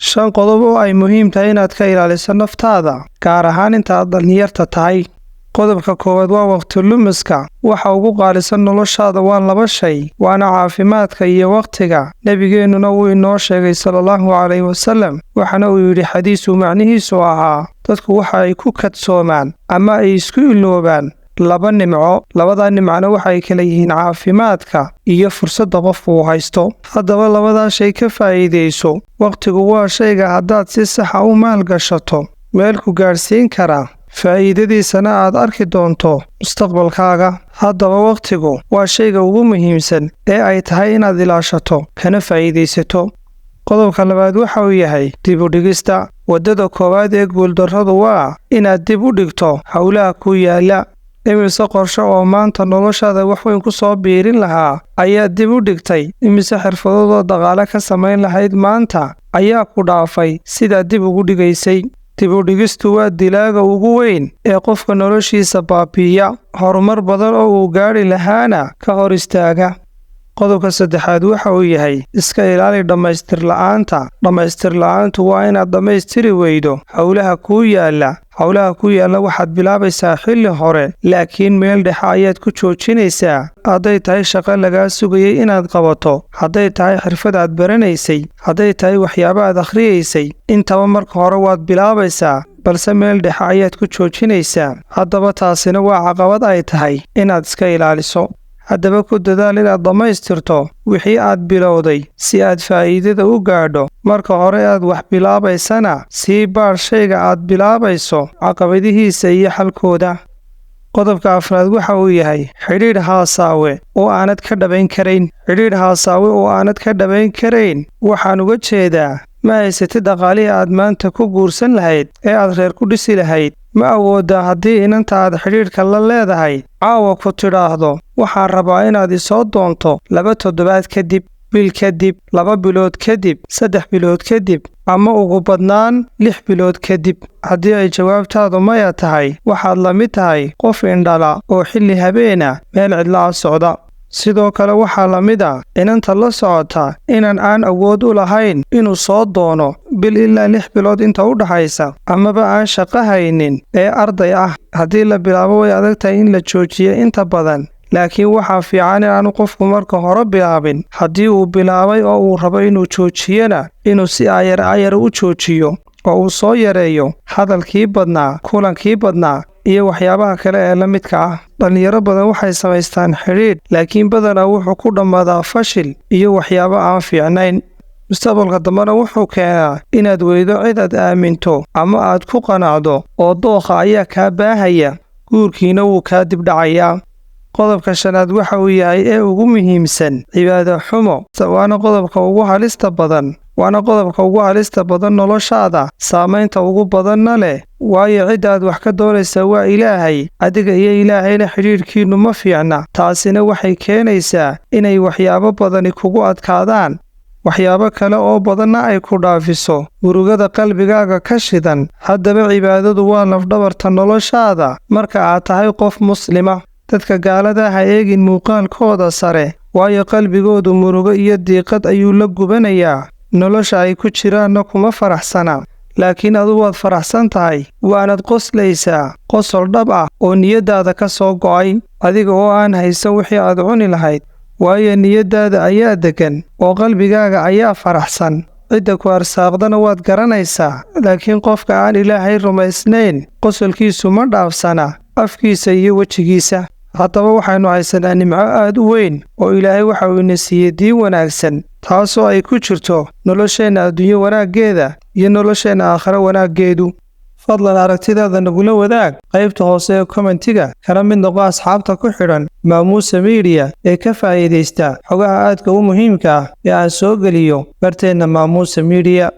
Shan qodob oo ay muhiim tahay inaad ka ilaaliso naftaada, gaar ahaan inta aad dhallinyarta tahay. Qodobka koowaad waa waqti lumiska. Waxa ugu qaalisan noloshaada waa laba shay, waana caafimaadka iyo waqtiga. Nebigeennuna wuu inoo sheegay sallallahu calayhi wasallam, waxaana uu yidhi xadiisuu macnihiisu ahaa: dadku waxa ay ku kadsoomaan ama ay isku iloobaan laba nimco. Labadaa nimcona waxay kala yihiin caafimaadka iyo fursadda qofku uu haysto. Haddaba labadaa shay ka faa'iidayso. Waqtigu waa shayga haddaad si saxa u maalgashato meel ku gaadhsiin kara, faa'iidadiisana aad arki doonto mustaqbalkaaga. Haddaba waqtigu waa shayga ugu muhiimsan ee ay tahay inaad ilaashato kana faa'iidaysato. Qodobka labaad waxa uu yahay dib u dhigista. Waddada koowaad ee guuldarradu waa inaad dib u dhigto howlaha ku yaalla. Imise qorshe oo maanta noloshaada wax weyn ku soo biirin lahaa ayaad dib u dhigtay? Imise xirfadood oo dhaqaale ka samayn lahayd maanta ayaa ku dhaafay sidaad dib ugu dhigaysay? Dib u dhigistu waa dilaaga ugu weyn ee qofka noloshiisa baabi'iya, horumar badan oo uu gaadhi lahaana ka hor istaaga. Qodobka saddexaad waxa uu yahay iska ilaali dhammaystir la'aanta. Dhammaystir la'aantu waa inaad dhammaystiri weydo howlaha kuu yaalla. Howlaha ku yaalla waxaad bilaabaysaa xilli hore, laakiin meel dhexe ayaad ku joojinaysaa. Hadday tahay shaqo lagaa sugayay inaad qabato, hadday tahay xirfad aad baranaysay, hadday tahay waxyaabo aad akhriyaysay, intaba marka hore waad bilaabaysaa, balse meel dhexe ayaad ku joojinaysaa. Haddaba taasina waa caqabad ay tahay inaad iska ilaaliso. Haddaba ku dadaal inaad dhammaystirto wixii aad bilowday si aad faa'iidada u gaadho. Marka hore aad wax bilaabaysana, sii baadh shayga aad bilaabayso, caqabadihiisa iyo xalkooda. Qodobka afraad waxa uu yahay xidhiidh haasaawe oo aanad ka dhabayn karayn. Xidhiidh haasaawe oo aanad ka dhabayn karayn waxaan uga jeedaa: ma haysatid dhaqaalihii aad maanta ku guursan lahayd ee aad reer ku dhisi lahayd? Ma awooddaa haddii inanta aad xidhiidhka la leedahay caawa ku tidhaahdo, "Waxaan rabaa inaad isoo doonto 2 toddobaad kadib, bil kadib, 2 bilood kadib, 3 bilood kadib, ama ugu badnaan 6 bilood kadib"? Haddii ay jawaabtaadu maya tahay, waxaad la mid tahay qof indhala oo xilli habeena meel cidla ah socda. Sidoo kale waxaa la mid ah inanta la socota inan aan awood u lahayn inuu soo doono bil ilaa 6 bilood inta u dhaxaysa, amaba aan shaqo haynin ee arday ah. Haddii la bilaabo, way adag tahay in la joojiyo inta badan, laakiin waxaa fiican inaanu qofku marka hore bilaabin. Haddii uu bilaabay oo uu rabo inuu joojiyona, inuu si aayar aayar u joojiyo oo uu soo yareeyo hadalkii badnaa, kulankii badnaa iyo waxyaabaha kale ee la midka ah. Dhallinyaro badan waxay samaystaan xidhiidh, laakiin badanaa wuxuu ku dhammaadaa fashil iyo waxyaabo aan fiicnayn. Mustaqbalka dambena wuxuu keenaa inaad weydo cid aad aaminto ama aad ku qanacdo, oo dookha ayaa kaa baahaya, guurkiina wuu kaa dibdhacayaa. Qodobka shanaad waxa uu yahay ee ugu muhiimsan cibaado xumo, waana qodobka ugu halista badan, waana qodobka ugu halista badan noloshaada, saamaynta ugu badanna leh, waayo cidda aad wax ka doonaysaa waa Ilaahay. Adiga iyo Ilaahayna xidhiidhkiinnu ma fiicna. Taasina waxay keenaysaa inay waxyaabo badani kugu adkaadaan, waxyaabo kale oo badanna ay ku dhaafiso murugada qalbigaaga ka shidan. Haddaba cibaadadu waa lafdhabarta noloshaada marka aad tahay qof Muslima. Dadka gaalada ha eegin muuqaalkooda sare, waayo qalbigoodu murugo iyo diiqad ayuu la gubanayaa, nolosha ay ku jiraanna kuma faraxsana. Laakiin adu waad faraxsan tahay, waanad qoslaysaa qosol dhab ah oo niyaddaada ka soo go'ay, adiga oo aan haysan wixii aad cuni lahayd, waayo niyaddaada ayaa deggan oo qalbigaaga ayaa faraxsan. Cidda ku arsaaqdana waad garanaysaa. Laakiin qofka aan Ilaahay rumaysnayn, qosolkiisu ma dhaafsana afkiisa iyo wejigiisa. Haddaba waxaynu haysanaa nimco aad u weyn oo Ilaahay waxa uu ina siiyey diin wanaagsan, taasoo ay ku jirto nolosheenna adduunyo wanaaggeeda iyo nolosheenna aakhiro wanaaggeedu. Fadlan aragtidaada nagula wadaag qaybta hoose ee comment-iga, kana mid noqo asxaabta ku xidhan Maamuusa Media ee ka faa'iidaysta xogaha aadka u muhiimka ah ee aan soo geliyo barteenna Maamuusa Media.